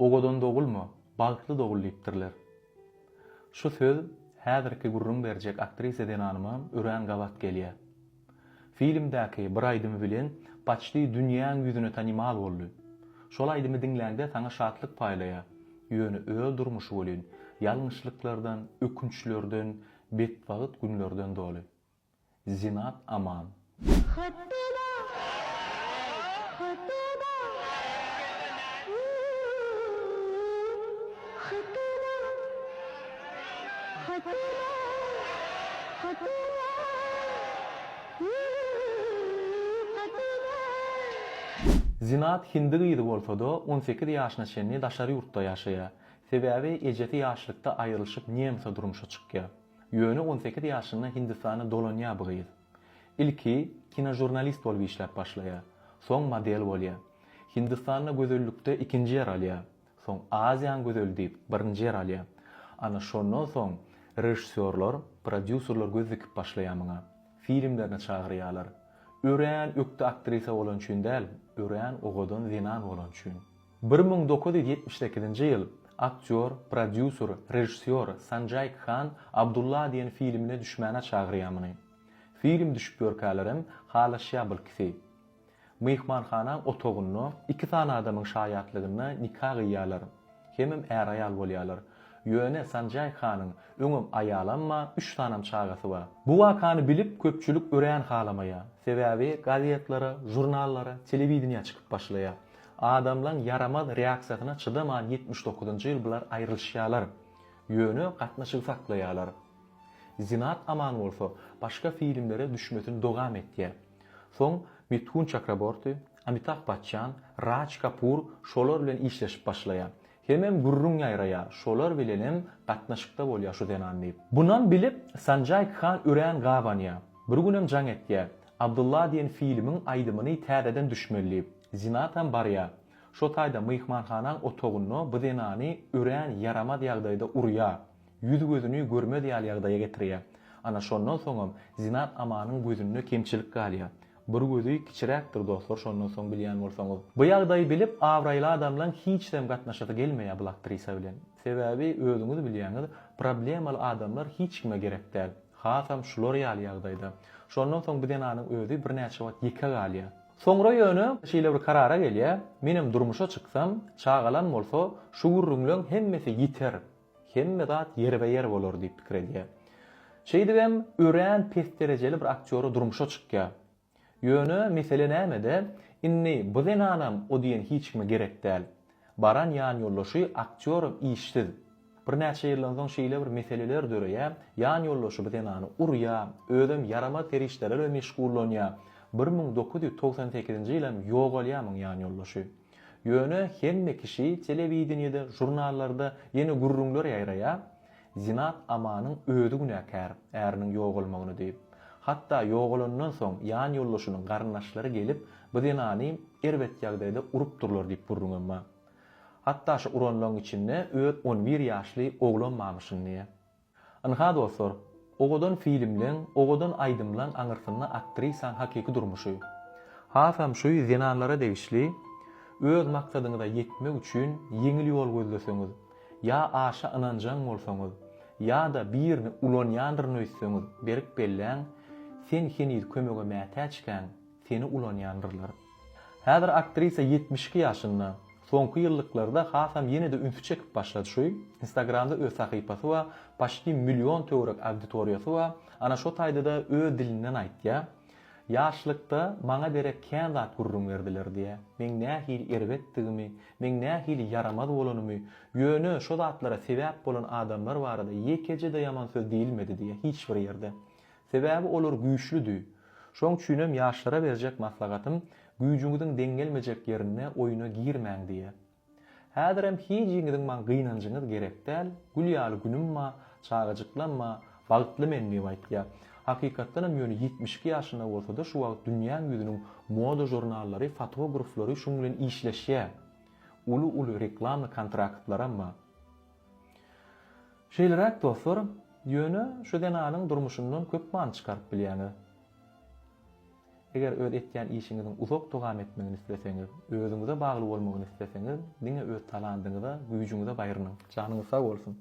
Owadan dogulma, bagtly dogul diýipdirler. Şu söz häzirki gürrüň berjek aktrisa zenanyma örän gabat gelýär. Filmdäki bir aýdymy bilen paçti dünýäň ýüzüne tanymal boldy. Şol aýdymy diňläňde saňa şatlyk paýlaýar. Ýöne öz durmuşy welin ýalňyşlyklardan, ökünçlerden, betbagt günlerden doly. Zinat Aman. Zinat hindi gyzy bolsa-da, on sekiz ýaşyna çenli daşary ýurtda ýaşaýar. Sebäbi ejesi ýaşlykda aýrylyşyp nemse durmuşa çykýar. Ýöne on sekiz ýaşynda Hindistana dolanýar bu gyz. Ilki kinožurnalist bolup işläp başlaýar. Soň model bolýar. Hindistanda gözellikde ikinji ýer alýar. Soň Aziýaň gözeli diýip, birinji ýer alýar. Ana şondan soň režissýorlar, prodýuserler göz dikip başlaýar muňa. Filmlerine çagyrýarlar. Örän ökde aktrisa bolany üçin däl, örän owadan zenan bolany üçin. 1978-nji ýyl aktýor, prodýuser, režissýor Sanjaý Khan Abdulla diýen filmine düşmäne çagyrýar muny. Film düşüp ýörkälerem halaşýar bul ikisi. Myhmanhanaň otagynda iki sany adamyň şaýatlygynda nika gyýýarlar. Hemem är-aýal bolýarlar. Ýöne Sanjaý hanyň öňem aýalam bar, üç sanam çagasy bar. Bu wakany bilip köpçülik örän halamaýar. Sebäbi gazetlere, žurnallara, telewideniýä çykyp başlaýar. Adamlaň ýaramaz reaksiýasyna çydaman 79-njy ýyl bular aýrylyşýarlar. Ýöne gatnaşygy saklaýarlar. Zinat Aman bolsa başga filmlere düşmesini dogam etýär. Soň Mithun Çakraborty, Amitabh Baççan, Raj Kapur şolar bilen işleşip başlaýar. Hemem gürrüň ýaýraýar, şolar bilenem gatnaşykda bolýar şu zenan diýip. Bunam bilip Sanjaý Khan örän gabanýar. Bir günem jaň etýär. Abdylla diýen filmiň aýdymyny täzeden düşmeli diýip. Zinatam barýar. Şo taýda myhmanhanaň otagynda bu zenany örän ýaramaz ýagdaýda urýar. Ýüz-gözüni görmez ýaly ýagdaýa getirýär. Ana şondan soňam Zinat Amanyň gözünde kemçilik galýar. Bir gözi kiçiräkdir dostlar şondan soň bilýän bolsaňyz. Bu ýagdaýy bilip abraýly adamlaň hiçsem gatnaşasy gelmeýär bul aktrisa bilen. Sebäbi özüňiz bilýäňiz problemaly adamlar hiç kime gerek däl. Hasam şular ýaly ýagdaýda. Şondan soň bu zenanyň özi birnäçe wagt ýeke galýar. Soňra ýöne şeýle bir karara gelýär, menem durmuşa çyksam, çagalam bolsa şu gürrüňleň hemmesi ýiter. Hemme zat ýerbe-ýer bolar diýip pikir edýär. Şeýdibem örän pes derejeli bir aktýora durmuşa çykýar. Ýöne mesele nämede, indi bu zenanam o diýen hiç kime gerek däl. Baran ýanýoldaşy aktýoram işsiz. Birnäçe ýyldan soň şeýle bir meseleler döreýär, ýanýoldaşy bu zenany urýar, özem ýaramaz serişdeler bilen meşgullanýar. 1998-nji ýylam ýogalýar muň ýanýoldaşy. Ýöne hemme kişi telewideniýede, žurnallarda ýene gürrüňler ýaýraýar, Zinat Amanyň özi günäkär äriniň ýogalmagyna diýip. Hatda ýogalandan soň ýan ýoldaşynyň garyndaşlary gelip bu zenany erbet ýagdaýda urupdyrlar diýip gürrüňem bar. Hatda şu uranlaryň içinde öz on bir ýaşly oglam barmyşyn diýýär. Ynha dostlar, owadan filmleň, owadan aýdymlaň aňyrsynda aktrisaň hakyky durmuşy. Hasam şu zenanlara degişli, öz maksadyňyza ýetmek üçin ýeňil ýol gözleseňiz, ýa aşa ynanjaň bolsaňyz, ýa-da birini ulanýandyryn öýtseňiz, berk belläň, sen heniz kömege mätäçkäň, seni ulanýandyrlar. Häzir aktrisa 72 ýaşynda. Soňky ýyllyklarda hasam ýene-de ünsi çekip başlady şu. Instagramda öz sahypasy bar, paçti million töwerek auditoriýasy bar. Ana şo taýda-da öz dilinden aýtýar. Ýaşlykda maňa derek kän zat gürrüň berdiler diýýär. Meň nähili erbetdigimi, meň nähili ýaramaz bolanymy, ýöne şo zatlara sebäp bolan adamlar barada ýekeje-de ýaman söz diýilmedi diýýär hiç bir ýerde. Sebäbi olar güýçlüdi. Şoň üçinem ýaşlara berjek maslahatym, güýjüňiziň deň gelmejek ýerinde oýuna girmäň diýýä. Häzirem hijiňiziň maň gynanjyňyz gerek däl, gül ýaly günüm ba, çagajyklam ba, bagtly men diýip aýtýa. Hakykatdanam ýöne 72 ýaşynda bolsada şu wagt dünýäň ýüzüniň moda žurnallary, fotograflary şuň bilen işleşýä. Uly-uly reklamny kontraktlaram ba. Şeýleräk dostlar, ýöne şu zenanyň durmuşyndan köp many çykaryp bilýäňiz. Eger öz etýän işiňiziň uzak dowam etmegini isleseňiz, özüňize bagly bolmagyny isleseňiz, diňe öz talandyňyza, güýjüňize baýrynyň. Janyňyz sag bolsun!